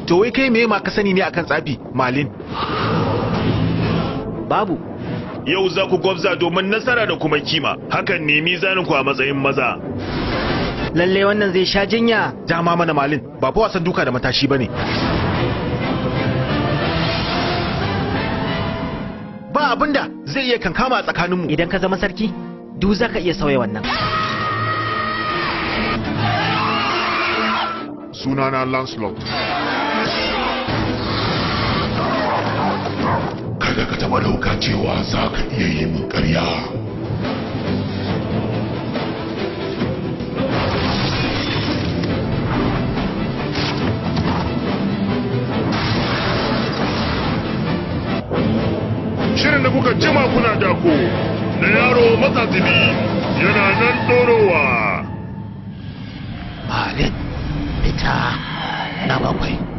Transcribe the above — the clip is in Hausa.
To wai kai me ma ka sani ne akan tsafi, Malin? Babu. Yau za ku gwabza domin nasara da kuma kima. Hakan ne mizanin ku a matsayin maza. Lalle wannan zai sha jinya. Dama mana Malin, ba fa wasan duka da matashi bane. Ba abinda zai iya kankama a tsakaninmu. Idan ka zama sarki, duk za ka iya sauya wannan. Sunana Lancelot. Kada ka taɓa ɗauka cewa za ka iya yi min ƙarya. Shirin da kuka jima kuna dako na yaro matsatsibi yana nan ɗorowa. Malin, fita na 7.